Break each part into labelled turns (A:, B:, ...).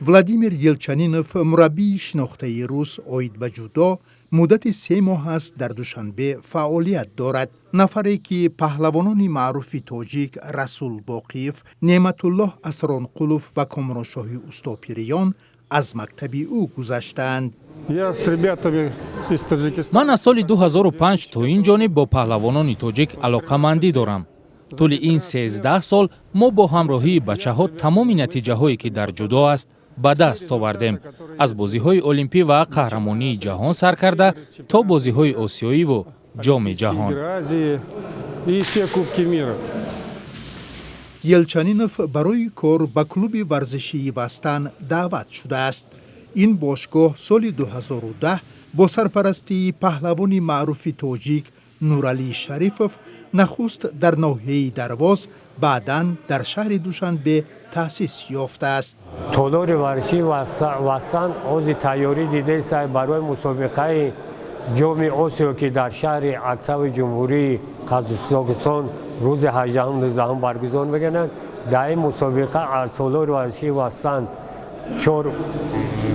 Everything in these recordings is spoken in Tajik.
A: Владимир Елчанинов, мураббии шинохтаи рус оид ба ҷудо, муддати 3 моҳ аст дар Душанбе фаъолият дорад. Нафаре, ки паҳлавонони маъруфи тоҷик Расул Боқиев, Неъматуллоҳ Асронқулов ва Комроншоҳи Устопириён аз мактаби ӯ гузаштаанд.
B: Ман аз соли 2005 то ин ҷониб бо паҳлавонони тоҷик алоқамандӣ дорам. Тӯли ин 13 сол мо бо ҳамроҳии бачаҳо тамоми натиҷаҳое, ки дар ҷудо аст, ба даст овардем, аз бозиҳои олимпӣ ва қаҳрамонии ҷаҳон сар карда то бозиҳои осиёиву Ҷоми ҷаҳон.
A: Елчанинов барои кор ба клуби варзишии «Вастан» даъват шудааст. Ин бошгоҳ соли 2010 бо сарпарастии паҳлавони маъруфи тоҷик Нуралӣ Шарифов нахуст дар ноҳияи Дарвоз, баъдан дар шаҳри Душанбе таъсис ёфтааст.
C: Толори варзишии «Вастан» ҳозир тайёрӣ дидааст барои мусобиқаи Ҷоми Осиё, ки дар шаҳри Актауи Ҷумҳурии Қазоқистон рӯзи 18-19 баргузор мегардад. Дар ин мусобиқа аз толори варзишии «Вастан» чор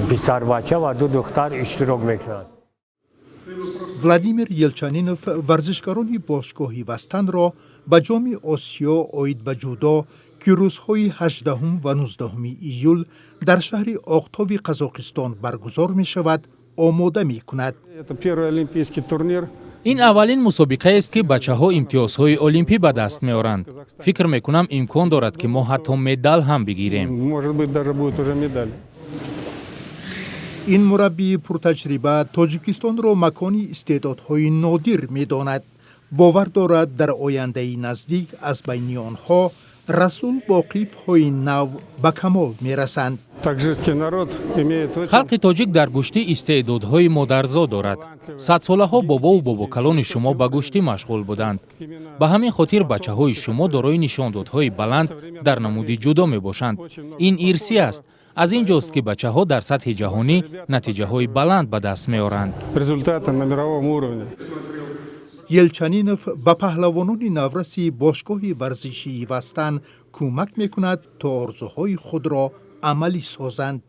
C: писарбача ва ду духтар иштирок мекунанд.
A: Владимир Елчанинов варзишгарони бошгоҳи «Вастанро» ба Ҷоми Осиё оид ба ҷудо, ки рӯзҳои 18 ва 19 июл дар шаҳри Оқтови Қазоқистон баргузор мешавад, омода мекунад.
B: Ин аввалин мусобиқаест, ки бачаҳо имтиёзҳои олимпӣ ба даст меоранд. Фикр мекунам, имкон дорад, ки мо ҳатто медал ҳам бигирем.
A: Ин мураббии пуртаҷриба Тоҷикистонро макони истеъдодҳои нодир медонад. Бовар дорад, дар ояндаи наздик аз байни онҳо Расул Боқиевҳои нав ба камол мерасанд.
B: Халқи тоҷик дар гӯштӣ истеъдодҳои модарзод дорад. Садсолаҳо бобову бобокалони шумо ба гӯштӣ машғул буданд. Ба ҳамин хотир бачаҳои шумо дорои нишондодҳои баланд дар намуди ҷудо мебошанд. Ин ирсӣ аст. Аз ин ҷост, ки бачаҳо дар сатҳи ҷаҳонӣ натиҷаҳои баланд ба даст меоранд.
A: Елчанинов ба паҳлавонони навраси бошгоҳи варзишии «Вастан» кӯмак мекунад, то орзуҳои худро амалӣ созанд.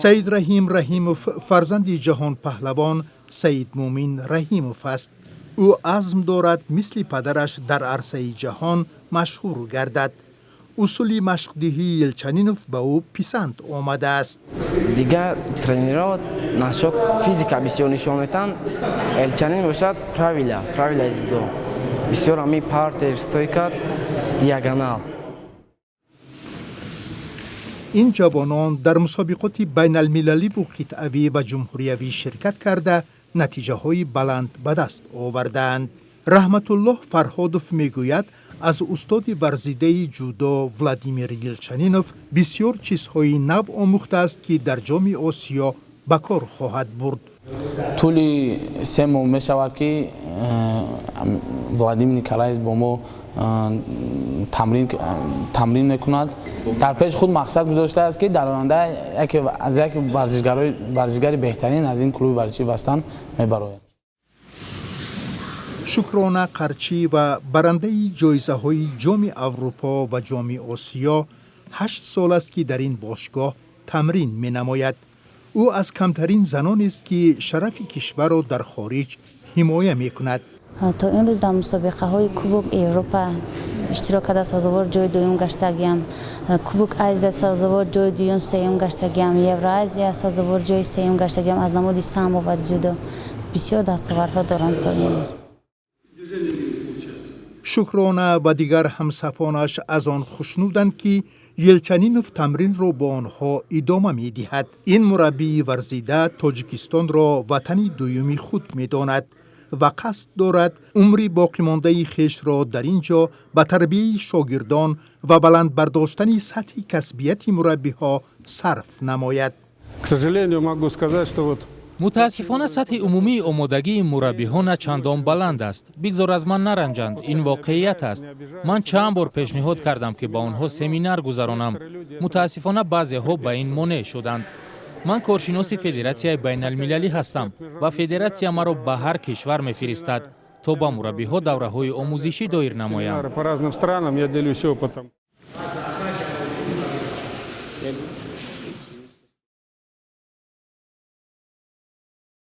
A: Саидраҳим Раҳимов фарзанди ҷаҳонпаҳлавон Саидмӯмин Раҳимов аст. Ӯ азм дорад, мисли падараш дар арсаи ҷаҳон машҳур гардад. Усули машқдиҳии Елчанинов ба ӯ писанд омадааст.
D: Дигар тренерҳо насчёт физика бисёр нишон метаҳанд. Элчанин бошад, правила, правила дзюдо бисёр, ҳами партер, стойка, диагонал.
A: Ин ҷавонон дар мусобиқоти байналмилаливу қитъавӣ ва ҷумҳуриявӣ ширкат карда, натиҷаҳои баланд ба даст овардаанд. Раҳматуллоҳ Фарҳодов мегӯяд, аз устоди варзидаи ҷудо Владимир Елчанинов бисёр чизҳои нав омӯхтааст, ки дар Ҷоми Осиё ба кор хоҳад бурд.
E: Тӯли 3 моҳ мешавад, ки Владимир Николаевич бо мо тамрин мекунад. Дар пеши худ мақсад гузоштааст, ки дар оянда яке аз як варзишгари беҳтарин аз ин клуби варзишии «Вастан» мебарояд.
A: Шукрона Қарчиева, барандаи ҷоизаҳои Ҷоми Аврупо ва Ҷоми Осиё, 8 сол аст, ки дар ин бошгоҳ тамрин менамояд. Ӯ аз камтарин занонест, ки шарафи кишварро дар хориҷ ҳимоя мекунад.
F: То ин рӯз дар мусобиқаҳои Кубок Европа иштирок карда, сазовор ҷои дуюм гаштагиам, Кубок Азия сазовор ҷои дуюм, сеюм гаштагиам, Евроазия сазовор ҷои сеюм гаштагиам. Аз намуди самбо ва дзюдо бисёр дастовардҳо дорам то имрӯз.
A: Шукрона ва дигар ҳамсафонаш аз он хушнуданд, ки Елчанинов тамринро бо онҳо идома медиҳад. Ин мураббии варзида Тоҷикистонро ватани дуюми худ медонад ва қасд дорад умри боқимондаи хешро дар ин ҷо ба тарбияи шогирдон ва баланд бардоштани сатҳи касбияти мураббиҳо сарф намояд.
G: К сожалению, могу сказать, что вот
B: Мутаассифона, сатҳи умумии омодагии мураббиҳо на чандон баланд аст. Бигзор аз ман наранҷанд, ин воқеият аст. Ман чанд бор пешниҳод кардам, ки ба онҳо семинар гузаронам. Мутаассифона, баъзеҳо ба ин монеъ шуданд. Ман коршиноси федератсияи байналмилалӣ ҳастам ва федератсия маро ба ҳар кишвар мефиристад, то ба мураббиҳо давраҳои омӯзишӣ доир намоям.
G: По разным странам я делюсь опытом.
H: Мекунем.